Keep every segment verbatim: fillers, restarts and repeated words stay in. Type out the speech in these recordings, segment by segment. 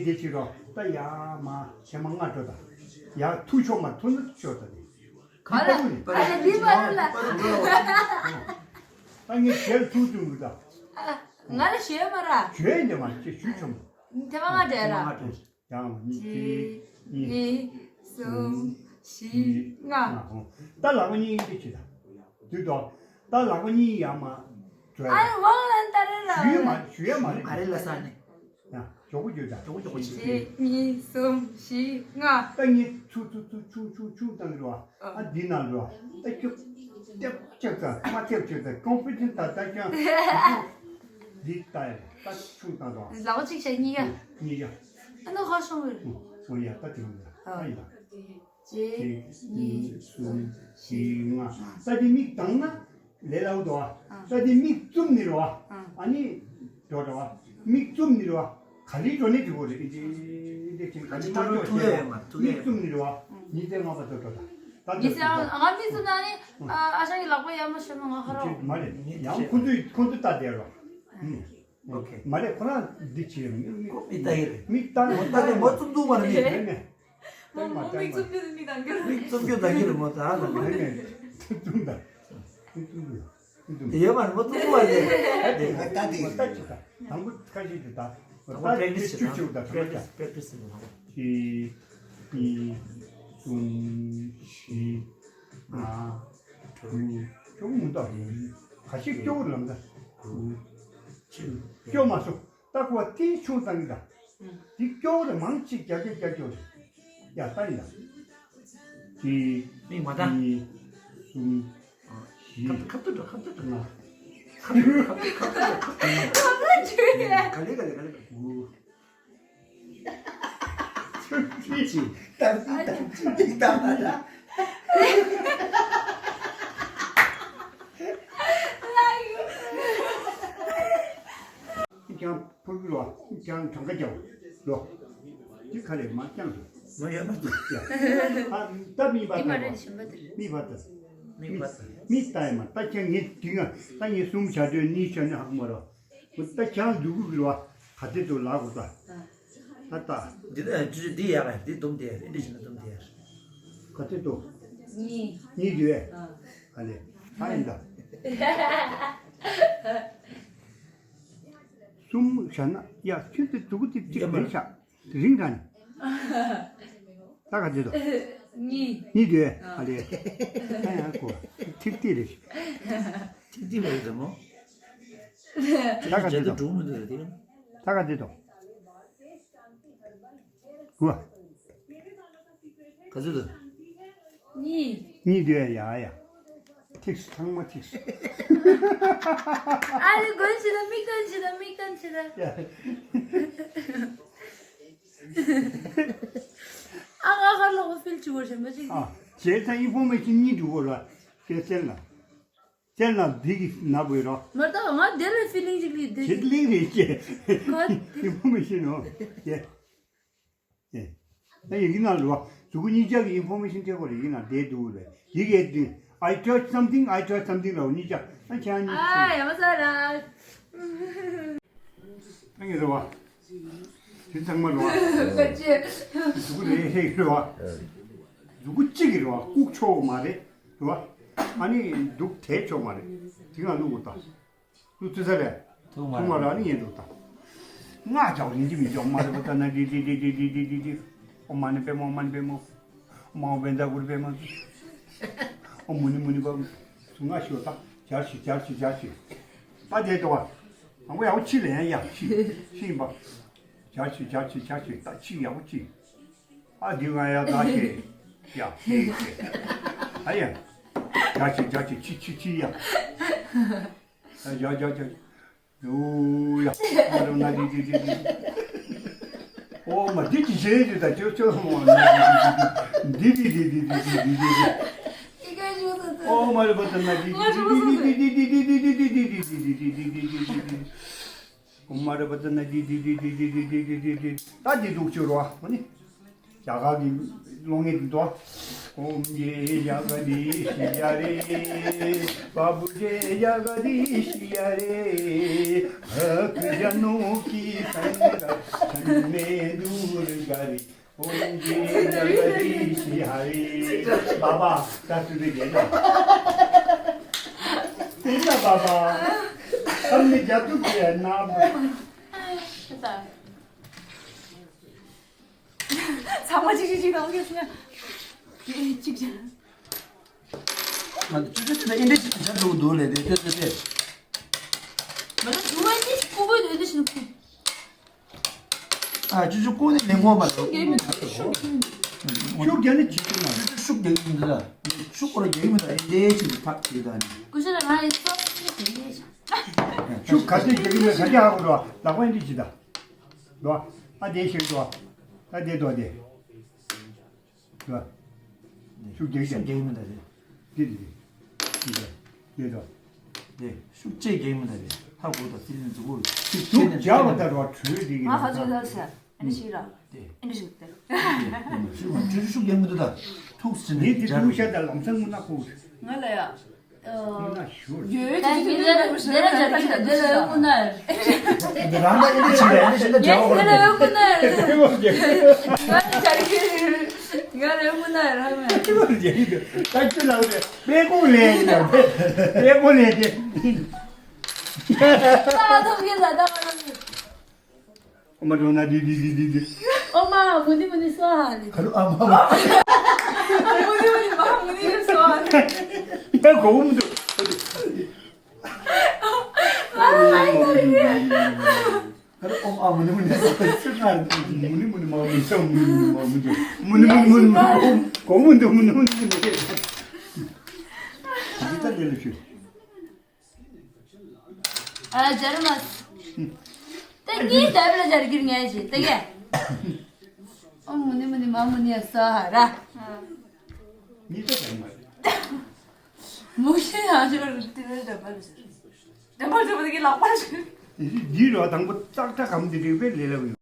དེ་ཕྱི་རོ། ད་ཡ་མ་ཕྱེ་མ་ལྔ་འགྲོ་ད། ཡ་ཐུག་ཆོག་མ་ཐུག་ན་ཆོག་ད་ནི། ག་ལ། ཨ་ལ་འདི་པ་རུ་ལ། ད་ངས་ཞལ་ཐུག་ཐུག་མི་ད། ང་ལ་ཞེས་མ་ར། ཞེས་ནས་མ་ཞེས་ཞུས་ཆོག་མ། དེ་མ་ང་འདྲ་ར། ཡང་གཅིག་གཉིས། གཉིས། གསུམ། བཞི། ལྔ། ལྔ། ད་ལག་པ་གཉིས་འདི་ཕྱི་ད། དུས་དོ། ད་ལག་པ་གཉིས་ཡར་མ། འགྲོ་ཡ། ཨ་ལ་ཝང་ལན་ཏ་རེ་ར། ཞུས་མ་ཞུས་མ་རེད། ཨ་རེ་ལ་ས་ནི། ཡང་ཞོག་པོ་བརྗོད་ད། ཞོག་པོ་ཞོག་པོ་བྱེད། གཅིག་གཉིས། གསུམ། བཞི། ལྔ། ད་ངས་ཚུ་ཚུ་ཚུ་ཆུང་ཆུང་ཆུང་བཏང་གི་རེད་བ། ཨ་འདི་ནང་རེད་བ། ད་ཁྱོད་ཐེབས་ཆག་ད་མ་ཐེབས་ཆག་ད་ཀོན་ཕི་ཌེན་ད་ད་ཀྱང་འདི་ལྟ་ཡ་ད་ཆུང་བཏང་རེད་བ། ལག་པ་གཅིག་བྱས་གཉིས་ཀ། གཉིས་ཀ། ཨ་ནི་ཧ་སོང་བས། ཨོ་ཡ་ད་དེ་རུ་ཡ་ད་ཡིན་ད། གཅིག་གཉིས། གསུམ། བཞི། ལྔ། ད་དེ་མིག་གདངས་ན་ལས་སླ་བོ་འདུག་ཨ། ད་དེ་མིག་བཙུམ་ནི་རེད་བ། ཨ་ནི་འགྲོ་རེད་བ། མིག་བཙུམ་ནི་རེད་བ། ག་ལེར་འགྲོ་ནི་འགྲོ་གི་རེད། འདི་འདི་ཅིག་ག་ལེར་མ་འགྲོ་ཆོག་ཡ་མ་ཐུག་མིག་ཡ་བཙུམ་ནི་རེད་བ། ཉིས་བརྩེགས་ལྔ་པ་དེ་འགྲོ་ད། ད་ཉི་ཚེ་ཨ་ང་མིག་བཙུམ་ན་ནི་ཨ་ཨ་ཞང་གི་ལག་པ་ཡར་མར་བྱས་ན་ང་ཧ་རོ། མ་རེད། ཡང་ཁོ་ཚོས་ཁོ་ཚོས་ལྟ་བསྡད་རོགས། ཨོ་ཁེ། མ་རེད། ཁོ་རང་འདི་བྱེད་མི་མི་མི་ལྟ་ཡི་རེད། མིག་ལྟ་ནས་མོ་ལྟ་ནས་མོ་བཙུམ་འདུག་མ་རེད། མེད་མེད། མོ་མོ་མིག་བཙུམ་རྒྱུ་མིག་ལྟ་རྒྱུ། མིག་བཙུམ་རྒྱུ་ལྟ་རྒྱུ་རེད་མོ་ད་ལ་མེད་མེད། བཙུམ་ད། མིག་བཙུམ་རྒྱུ། མིག་བཙུམ་རྒྱུ། དེ་ཡོད་མ་རེད་མོ་བཙུམ་འདུག་མ་རེད། ད་ལྟ་དེ་ད་ལྟ་ཅི་ད། དང་པོ་ཁ་ཤས་དེ་ད། ད་པོ་པྲེག་ཊི་སི་བྱེད་ན། བཅུ་བཅུ་ད་པྲེག་ཊི་སི་པྲེག་ཊི་སི་བྱེད་ན། གཅིག་གཉིས། གསུམ། བཞི། ལྔ། དྲུག་ཅུང་མི་འདུག་ཁ་ཤས་སྐྱོ་བོ་ལམ་ད། དགུ། བཅུ། སྐྱོ་མ་སོང་། ད་ཁོ་བ་དེ་ཆུང་ཙང་གི་ད། དེ་སྐྱོ་བོ་རེད། མང་ཆེ་རྒྱ་སྐྱོ་རྒྱ་སྐྱོ་རེད། ཡ་ད་ཡིན་ད། གཅིག་མིག་མ་ད། གཉིས། གསུམ། བཞི། ཁ་ཁ་ཏུ་འགྲོ་ཁ་ཏུ་འགྲོ། ལྔ། ཁ་ཏུ་འགྲོ་ཁ་ཏུ་འགྲོ་ཁ་ཏུ་འགྲོ། ག་ལེ་ག་ལེ་ག་ལེ་ག་ལེ། དགུ། ཅི། ད་ཅི་ད་ཅི་ད་ད། ཀྱང་ཕུར་བུ་ལོ། ཀྱང་གྲངས་ཀ་རྒྱབ་ལོ། ཅི་ཁ་ལས་མ་ཀྱང་། མ་ཡ་མ་ཏུ། ཨ་ད་མི་བ་ད་མི་བ་ད། མི་བ་ད། མི་ད་ཡ་མ་ད་ཀྱང་ངས་དེ་ང་ད་ངས་གསུམ་བྱ་དོན་གཉིས་བྱ་ནི་ཧ་གོ་མ་རོ། ད་ཀྱང་འདུག་གི་རོ། ག་དེ་དུ་ལ་གོ་ད། ད་ད། འདི་ལ་འདི་འདི་ཡག་ག་འདི་སྡོམ་དེ་ཡག་འདི་བྱས་ན་སྡོམ་དེ་ཡག་ག་དེ་དུ། གཉིས། གཉིས་དུ་ཨེ། ཨ་ལེ། ད་ཡིན་ད། གསུམ་བྱ་ན་ཡ་ཁྱོད་དེ་འདུག་གི་དེ་གཅིག་མིན་ཤག་རིང་དྲགས་ནི། ད་ག་དེ་དུ། གཉིས། གཉིས་དུ་ཨེ། ཨ་ལེ། ད་ཡང་གོ་ཐིག་ཐིག་རེད། ཐིག་ཐིག་རེད་དེ་མོ། ད་ག་དེ་དུ། ད་ག་དེ་དུ། གོ། ག་ཚོད་དུ། གཉིས། གཉིས་དུ་ཡ་ཡ། ཐིགས་ཚང་མ་ཐིགས། ཨ་ནི་མགོན་ཆེ་ད་མིག་ཏོན་ཆེ་ད་མིག་ཏོན་ཆེ་ད། ཡ། ཨ་ང་ཁར་ལོག་ཕིལ་ཆུ་བོ་ཞེན་པ་ཅིག་ཨ། བྱས་ཙང་ཨིན་ཕོར་མེ་ཤིན་གཉིས་འགྲོ་གོ་ལ། བྱས་ཙང་ལ། བཙན་ལ་འདི་གི་ན་བོད་རོ། མ་ད་ང་དེ་ལ་ཕི་ལིང་ཅིག་ལི་དེ། ཕི་ལིང་རེད་ཅེ། ཁོ་དེ་མོ་མི་ཤེས་ནོ། ཡེ། ཡེ། ད་ཡི་གེ་ནང་རོ། གཟུགས་པོ་གཉིས་ཆ་གི་ཨིན་ཕོར་མེ་ཤིན་ཐེབས་པ་རེད། ཡི་གེ་ནང་བསྡད་འདུག་རེད། ཡི་གེ་དེ། I touch something, I touch something ལ་གཉིས་ཆ། ཨ་ཁྱེད་གཉིས། ཨ་ཡ་མ་ས་ར། ཨ་ངེ་རེད་བ། དེ་ཚང་མ་རེད་བ། ལ་ཅེ། གཟུགས་པོ་རེ་རེ་རེད་བ། གཟུགས་པོ་གཅིག་གི་རེད་བ། བཀུག་ཆོག་མ་རེད། རེད་བ། ཨ་ནི་འདུག་དེད་ཆོག་མ་རེད། དེ་ང་བླུག་དགོས་ད། བླུག་ཚུལ་ས་རེད། ཐུག་མ་ཐུག་མ་རེད། ཨ་ནི་ངས་འདུག་ད། ང་ཅག་རིན་གྱི་མི་འཇོག་མ་རེད་པ། ད་ན་དི་དི་དི། ཨོཾ་མ་ཎི་པདྨེ་ཧཱུྃ། ཨོཾ་མ་ཎི་པདྨེ་ཧཱུྃ། ཨོཾ་མ་ཝེ་ཛ་གུ་རུ་པདྨེ་ཧཱུྃ། ཨོཾ་མུ་ནི་མུ་ནི་པདྨེ་ཧཱུྃ། ང་ཤོད་ད། ཇར་ཤི་ཇར་ཤི་ཇར་ཤི། ད་དེ་ལྟ་བ། དང་པོ་ཡག་པོ་ཕྱི་ལ་ཡང་ཡག་ཕྱི་ཕྱི་ཡིན་པ། ཇར་ཤི་ཇར་ཤི་ཇར་ཤི། ད་ཕྱི་ཡག་པོ་ཕྱི། ཨ་འདི་ང་ཡ་ད་ཤེས། ཡག་ཤེས་ཤེས། ཨ་ཡ། ཇར་ཤི་ཇར་ཤི་ཕྱི་ཕྱི་ཕྱི་ཡ། ཇར་ཇར་ཇར། ཡོ་ཡ། མ་རུ་ན་དི་དི་དི་དི། ཨོ་མ་དི་ཅི་ཞེས་དི་ད་ཅོ་ཅོ་མོ་ན་དི་དི་དི་དི། དི་དི་དི་དི། ཨོ་མ་རུ་བ་ད་ན་དི་དི་དི་དི། ཨོ་མ་རུ་བ་ད་ན་དི་དི་དི་དི། ད་དི་འདུག་ཅོ་རོ་ཨ་ནི། རྒྱ་གར་གྱི་གློག་བརྙན་འདི་འདུག་ཨོཾ་རྗེ་རྒྱ་གར་ཏི་ཤྲཱི་ཡ་རེ། བ་བུ་རྗེ་རྒྱ་གར་ཏི་ཤྲཱི་ཡ་རེ། བྷ་དྲ་ཛྙཱ་ནོ་ཀི་སཾ་རཀྵ་ཛྙཱ་མེ་དུར་ག་རེ། ཨོཾ་རྗེ་རྒྱ་གར་ཏི་ཤྲཱི་ཧ་རེ། བ་བ་ད་སུ་རེ་རྒྱལ་ལ། དེ་ན་བ་བ་ཨ་མི་རྒྱ་ཐུག་གི་ན། ཚང་མ་གཅིག་གཅིག་གཅིག་དང་ཡོད་སོང་ཡ། གཅིག་གཅིག་ང་ཚོ་ཅོ་ཅོ་དེ་ཨེ་འདྲ་ཞིག་བྱ་འགྲོ་འདུག་ལས་དེ་ལྟོས་ལྟོས་ལྟོས། ང་ཚོ་འགྲོ་བ་ནི་ཀུ་བོའི་དོན་དུ་ཞིག་ནུག་ཨ་ཅོ་ཅོ་ཀུ་ནི་མི་ངོ་མ་རེད། ཤུགས་རྒྱག་མི་འདུག་ཤུགས་རྒྱག་མི་འདུག་ཤུགས་རྒྱག་གི་མི་འདུག་ད་ཅོ་ཅོ་ཤུགས་ཁོ་རང་རྒྱག་གི་མི་འདུག་ཨེ་འདྲ་ཞིག་ཕག་གི་ད་ནི། ཀུ་ཤ་ལ་ང་ཡི་སོ་སོ་ཞིག་རྒྱག་གི་ཤ། ཤུགས་ག་ཚོད་རྒྱག་གི་མེད་ག་རྒྱ་ཧ་གོ་འགྲོ་ལག་པ་ཨེ་འདྲ་ཞིག་ད། འགྲོ། ཨ་དེ་ཞིག་འགྲོ། ཨ་དེ་འགྲོ་དེ། འགྲོ། ཤུགས་རྒྱག་ཤུགས་རྒྱག་མི་འདུག་རེད། དེ་དེ་དེ། དེ་འགྲོ། དེ་འགྲོ། དེ་ཤུགས་ཆེ་རྒྱག་མི་འདུག་རེད། ཧ་གོ་ད་སྲིད་ལན་འཛུགས་གོ། ཤུགས་རྒྱག་པ་ལྟར་བ་བྲོས་དེ་གི་ང་ཧ་ཚོད་ད་ཟེར། ཨ་ནི་ཞིག་ར། དེ། ཨ་ནི་ཞིག་དེ། ཤུགས་ཤུགས་རྒྱག་མི་འདུག་ད། ཐུགས་སུ་ཆེ་ནས་དེ་དེ་རྒྱག་ཐུག་ཤ་ད་ལམ་སང་ངུ་ན་ཁུག་ང་ལ་ཡ། ཡོད་ཅིག་ཅིག་ཡོད་པ་ཞིག་རང་ད་ཨེ་འདྲ་བྱེད་རེད། ཨེ་འདྲ་བྱེད་ན་འདྲ་བོ་རེད། ང་ལ་ཅར་གི་ང་ལ་ངུ་ན་རང་མེད། ད་ཁྱོད་ལ་རེད། དཔེ་ཀོ་ལས་ཡིན་ན་དཔེ་ཀོ་ལས་དེ། ད་ཐོབ་ཀྱི་ལ་ད། ཨོ་མ་འགྲོ་ན་དི་དི་དི་དི་དི། ཨོ་མ་མུ་ནི་མུ་ནི་སྭཱ་ཧཱ་ལེ། ཁ་ལོ་ཨ་མ་མ། མུ་ནི་མུ་ནི་མ་མུ་ནི་སྭཱ་ཧཱ་ལེ། ད་གོ་བུ་མི་འདུག་ཁ་ལོ་ཨོ་མ་མུ་ནི་མུ་ནི་སྭཱ་ཧཱ་ཧཱ་ལེ། མུ་ནི་མུ་ནི་མ་མུ་ནི་སྭཱ་ཧཱ་མུ་ནི་མུ་ནི་མ་མུ་ནི་མུ་ནི་མུ་ནི་མུ་ནི་གོ་བུ་མི་འདུག་མུ་ནི་མུ་ནི་མུ་ནི། འདི་ལྟར་ལས་ལ་ཞུ། ཨ་ཇར་མ། ད་གཉིས་ལྟ་བུ་ལ་ཇར་གིར་ངས་ཞེས་ད་གས། ཨོ་མུ་ནི་མུ་ནི་མ་མུ་ནི་ཡ་ས་ཧ་ར། གཉིས་ལྟ་ཇར་མ་རེད། མུ་ཤེ་ཡ་ཇར་དེ་ལ་ཇར་མ་རེད་ཟེར། ཇར་མ་ཇར་མ་དེ་གི་ལག་པ་ཞིག་འདི་རོ་དང་པོ་ཙག་ཙག་གམ་དེ་རིག་པའི་ལས་ལ་ཡོད།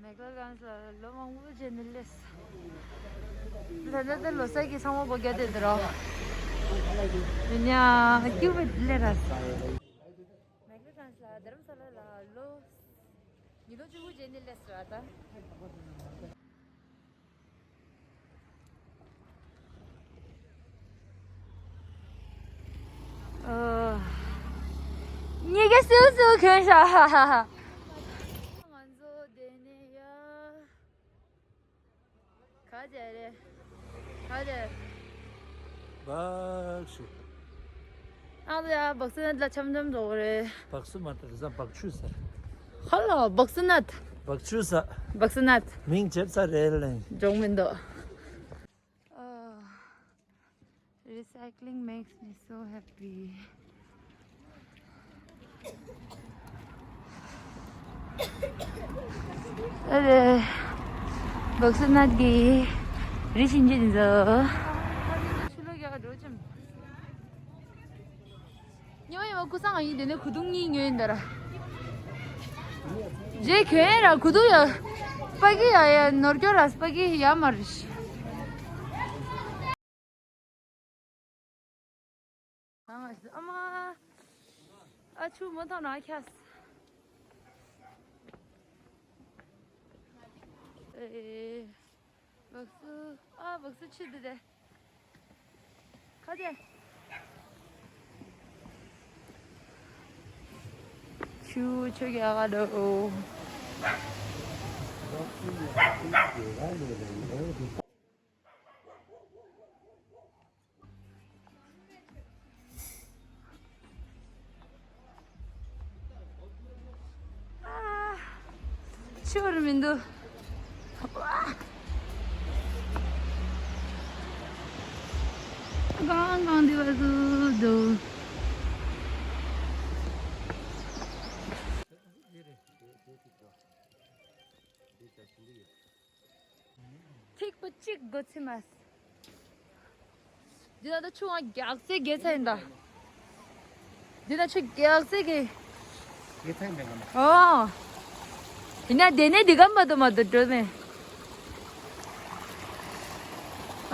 མེག་ལོ་ཀན་ལ་ལོ་མང་པོ་བྱས་ནས་སླེབས། ད་ལྟ་ལོ་གསར་གྱི་ཚང་མ་སྒོ་རྒྱག་བསྡད་འདུག་རོ། མི་ཉག་སྐྱིད་པོ་སླེབས་ར། མེག་ལོ་ཀན་ལ་རྡ་རམ་ས་ལ་ལ་ལོ་ཉིས་སྟོང་བཅུ་དགུ་བྱས་ནས་སླེབས་སོང་ད། ཨ། གཉིས་ཀ་སིའུ་སིའུ་གྱོན་ཤག་ང་ཚོ་དེ་ནས་ཡ། ག་བྱས་རེད། ག་བྱས། བག་ཤུ། ཨ་ཡ་བག་སུ་ནད་ལ་འཆམ་འཆམ་འགྲོ་གི་རེད། བག་སུ་མ་ད་རེད་ས་བག་ཆུ་ས། ཧ་ལ་བག་སུ་ནད། བག་ཆུ་ས། བག་སུ་ནད། མིང་བརྗེད་ས་རེད་ལེ། འཇོག་མི་འདུག་ཨ། Recycling makes me so happy. ཨ་རེ། བག་སུ་ནད་ཀྱིས་རི་བཞིན་གྱི་འཛུལ། ཆུ་ལོག་རྒྱག་ག་འགྲོ་ཅམ། ཉི་མ་ཉི་མ་ཀུ་སང་ཨ་ཡིན་དེ་ནས་གུ་དུང་གཉིས་ཉོས་ཡིན་ད་ར། རྗེས་གྱོན་ཡ་ར་གུ་དུང་ཡ། སྤ་གི་ཡ་ཡ་ནོར་སྐྱོ་ར་སྤ་གི་ཡ་མ་རེད། ཨ་མ། ཨ་ཆུ་མ་ཐོན་ན་ཁྱ། ཨེ། བག་སུ། ཨ་བག་སུ་ཆུ་འདི་དེ། ཁ་དེ། ཆུ་ཆུ་རྒྱག་ག་འགྲོ། ཤོར་མི་འདུག་གང་གང་འདི་བ་སུ་འདུག་ཐིགས་པ་གཅིག་སྒོ་ཕྱེ་མ། འདི་ན་ད་ཆུ་ང་རྒྱགས་སེ་རྒྱས་ཚ་ཡིན་ད། འདི་ན་ཆུ་རྒྱགས་སེ་གི། རྒྱས་ཚ་ཡིན་པའི་ངམ། ཨོ། ཡིན་ན་དེ་ནས་འདི་གམ་མ་དུ་མ་དུ་འགྲོ་ནས། ཨ།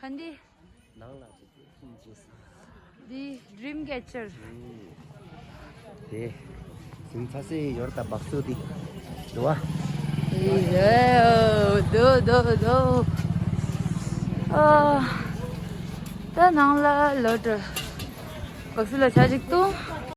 ག་འདི། ནང་ལ་ཅིག་ཕུང་བྱས། འདི་ཌི་རིམ་ཀེ་ཅར། དེ་ཟིན་ཚ་སེ་ཡོར་ད་བག་སུ་དེ་འདུག་བ། དེ་དེ་དེ་དེ། ཨ། ད་ནང་ལ་ལོ་དྲ་བག་སུ་ལ་ཆ་ཅིག་ཏུ།